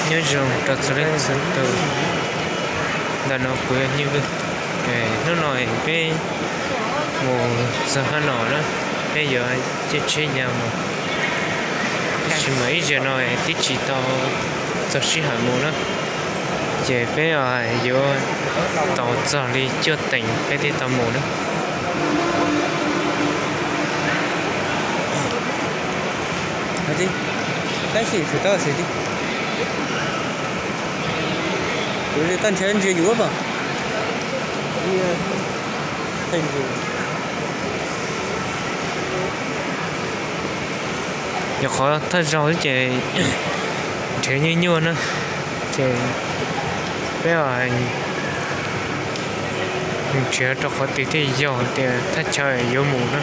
Nyob zoo rau txhua leej txhua tus, ntawm no kuv yog Nyiaj Vwj. Hnub no peb mus txog hab no na, peb yuav caij tsheb ya mus. Tab sis mas ib zaug no twb tsis tau txog sij hawm mus na, ces peb yuav tau txog li cuaj teev peb thiaj tau mus na. Tab sis tau xwb, kuv li koj nrhiav ntsia yus pom. Yog qhov thawj zaug ces nrhiav nyuaj nyuaj na, ces peb nrhiav rau qhov twg thiaj yog tias thaj chaw yuav mus na.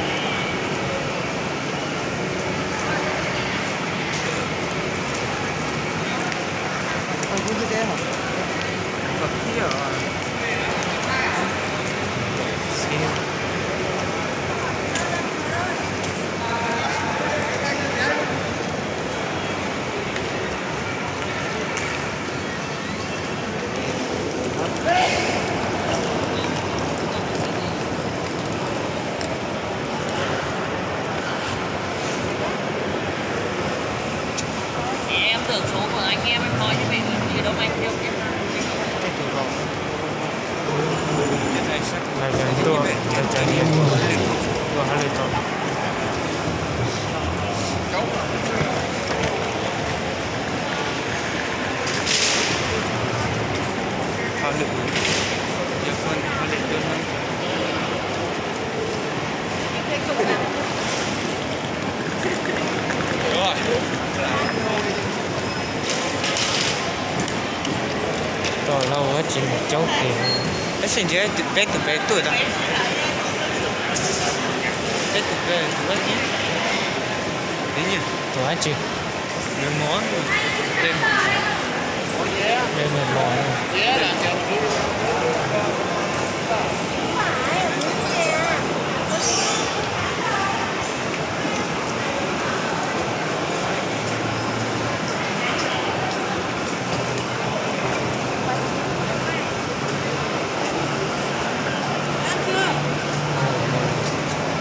Lawv cov tuaj, lawv cov niam tuaj, tuaj hauj lwm tau. Hauj lwm, yog koj niam hauj lwm tuaj hnub. Tom lauj, tsis mus coob tiag. Tab sis nrhiav peb tus pem tuaj tau. Peb tus pem tus dab tsi? Tus dab tsi? Mos, mos.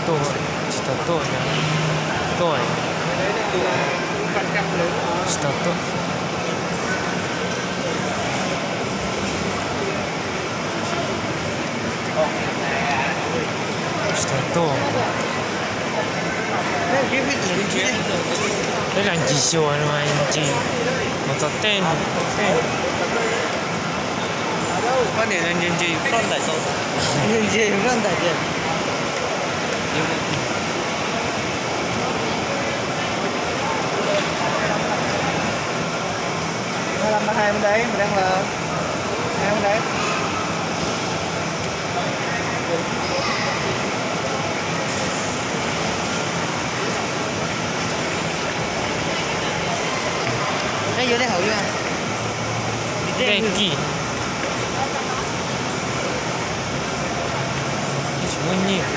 Tuaj, tsis tau tuaj, tuaj, tsis tau tuaj. Tsis tau tuaj. Peb los ncig xyuas no mas ncig mus txog tej, tej. Poj niam no ncig ncig ploj ntais tau, ncig ncig ploj ntais tias. Hais mus dais, mus dais, mus dais. Peb yuav tej hauv yuav tej kis. Tsis muaj nyiaj.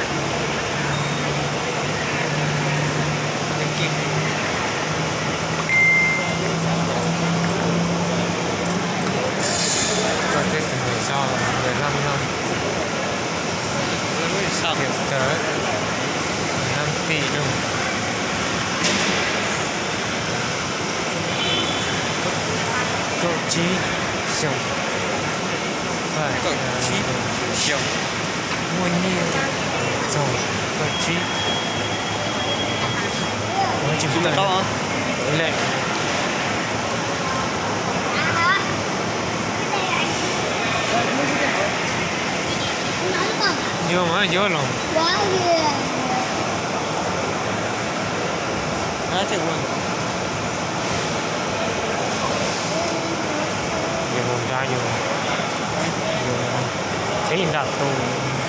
Koj tej tus niam tso, niam loj loj. Niam tawv, niam loj tim lug. Kaum tsib xyoos. Kaum tsib xyoos. Muaj nyiaj txog kaum tsib. Ua tsis tau lawm. Yuav mas yuav los. Yus mus nrad yus, yus qhib nram tus.